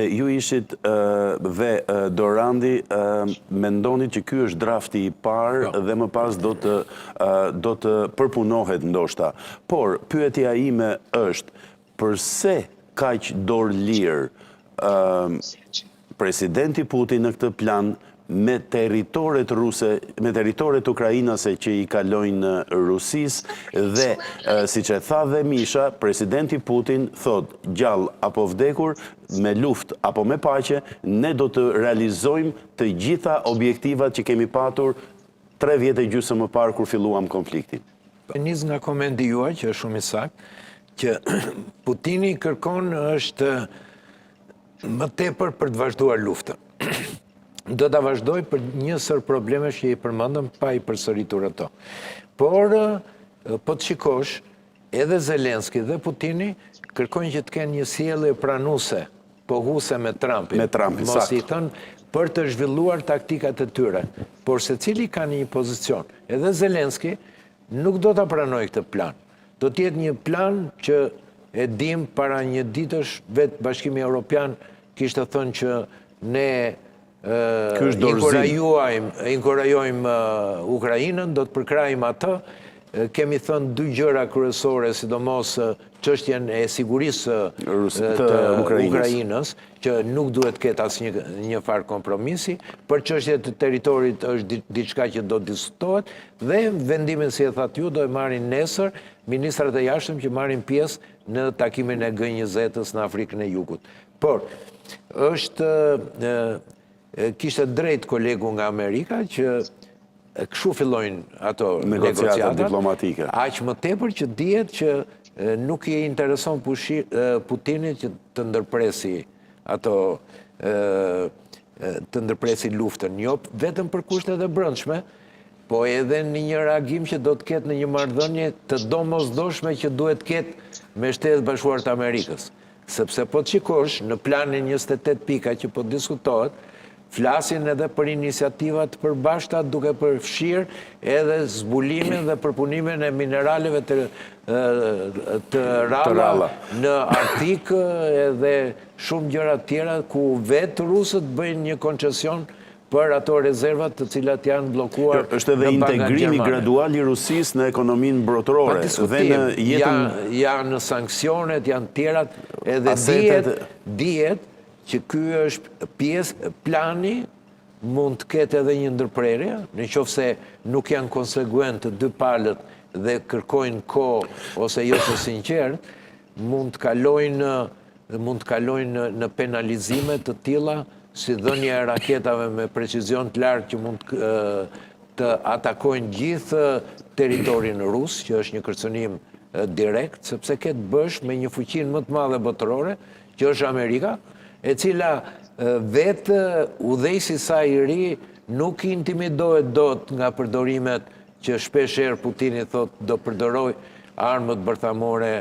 Ju ishit dhe Dorandi mendonit që ky është drafti i parë po. dhe më pas do të do të përpunohet ndoshta. Por pyetja ime është përse kaq dorëlirë presidenti Putin në këtë plan me territoret ruse, me territoret ukrainase që i kalojnë Rusisë dhe, siç e tha dhe Misha, presidenti Putin thotë gjallë apo vdekur, me luftë apo me paqe, ne do të realizojmë të gjitha objektivat që kemi patur tre vjet e gjysmë më parë kur filluam konfliktin. E nis nga komenti juaj, që është shumë i saktë, që Putini kërkon është më tepër për të vazhduar luftën. Do ta vazhdojë për një sërë problemesh që i përmendëm pa i përsëritur ato. Por, po të shikosh, edhe Zelenski dhe Putini kërkojnë që të kenë një sjellje pranuese, pohuse me Trumpin. Me Trumpin, mos i thënë për të zhvilluar taktikat e tyre. Por secili ka një pozicion. Edhe Zelenski nuk do ta pranojë këtë plan. Do të jetë një plan që e dim para një ditësh vetë Bashkimi Evropian kishte thënë që ne inkurajojmë, inkurajojmë Ukrainën, do të përkrahim atë. Kemi thënë dy gjëra kryesore, sidomos çështjen e sigurisë të Ukrainës, që nuk duhet të ketë asnjë një farë kompromisi, për çështje të territorit është diçka që do diskutohet dhe vendimin si e thatë ju do e marrin nesër ministrat e jashtëm që marrin pjesë në takimin e G20-ës në Afrikën e Jugut. Por është kishte drejt kolegu nga Amerika që kështu fillojnë ato negociatat diplomatike. Aq më tepër që dihet që nuk i intereson Putinit që të ndërpresi ato të ndërpresi luftën, jo vetëm për kushtet e brendshme, po edhe në një reagim që do të ketë në një marrëdhënie të domosdoshme që duhet të ketë me Shtetet e Bashkuara të Amerikës. Sepse po të shikosh në planin 28 pika që po diskutohet, flasin edhe për iniciativa të përbashkëta duke përfshirë edhe zbulimin dhe përpunimin e mineraleve të të rralla në Arktik edhe shumë gjëra të tjera ku vetë rusët bëjnë një koncesion për ato rezervat të cilat janë bllokuar në Është edhe integrimi gradual i Rusisë në ekonominë botërore dhe në jetën janë sanksionet, janë tjerat, edhe dihet, dihet që ky është pjesë plani mund të ketë edhe një ndërprerje, në qoftë se nuk janë konsekuent të dy palët dhe kërkojnë kohë ose jo të sinqertë, mund të kalojnë mund të kalojnë në penalizime të tilla si dhënia e raketave me precizion të lartë që mund të atakojnë gjithë territorin rus, që është një kërcënim direkt, sepse ke të bësh me një fuqinë më të madhe botërore, që është Amerika, e cila vetë udhëheqësi i saj i ri nuk intimidohet dot nga përdorimet që shpesh herë Putini thotë do përdoroj armët bërthamore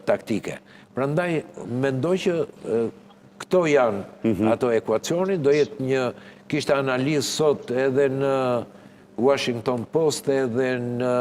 taktike. Prandaj mendoj që këto janë mhm. ato ekuacioni, do jetë një kishte analizë sot edhe në Washington Post edhe në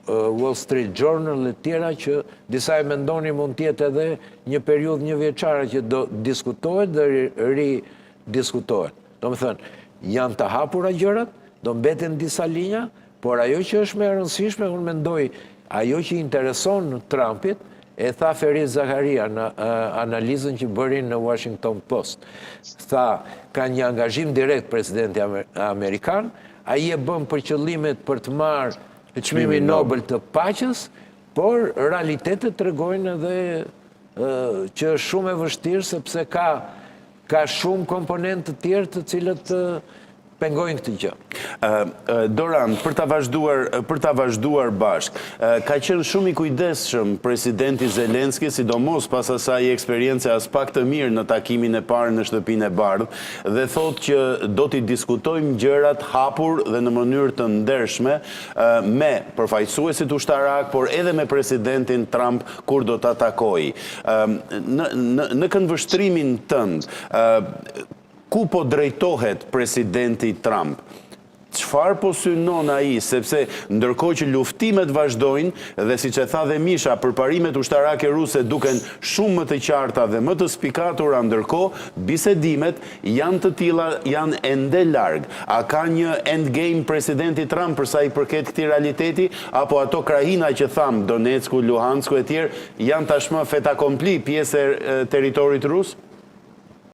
Wall Street Journal e tjera që disa e mendoni mund të jetë edhe një periudhë njëvjeçare që do diskutohet dhe ridiskutohet. Domethënë, janë të hapura gjërat, do mbeten disa linja, por ajo që është më e rëndësishme, unë mendoj, ajo që intereson Trumpit, e tha Ferid Zakaria në analizën që bëri në Washington Post. Tha, ka një angazhim direkt presidenti amerikan, ai e bën për qëllimet për të marrë çmimin Nobel të paqes, por realitetet tregojnë edhe që është shumë e vështirë sepse ka ka shumë komponentë të tjerë të cilët pengojnë këtë gjë. Doran, për ta vazhduar për ta vazhduar bashkë, ka qenë shumë i kujdesshëm presidenti Zelenski, sidomos pas asaj eksperience aspak të mirë në takimin e parë në Shtëpinë e Bardhë dhe thotë që do t'i diskutojmë gjërat hapur dhe në mënyrë të ndershme me përfaqësuesit ushtarakë, por edhe me presidentin Trump kur do ta takojë. Në në në këndvështrimin tënd, ku po drejtohet presidenti Trump? Çfarë po synon ai, sepse ndërkohë që luftimet vazhdojnë dhe siç e tha dhe Misha, përparimet ushtarake ruse duken shumë më të qarta dhe më të spikatura ndërkohë, bisedimet janë të tilla, janë ende larg. A ka një endgame presidenti Trump për sa i përket këtij realiteti, apo ato krahina që thamë, Donetsku, Luhansku e tjerë, janë tashmë fait accompli, pjesë e territorit rus?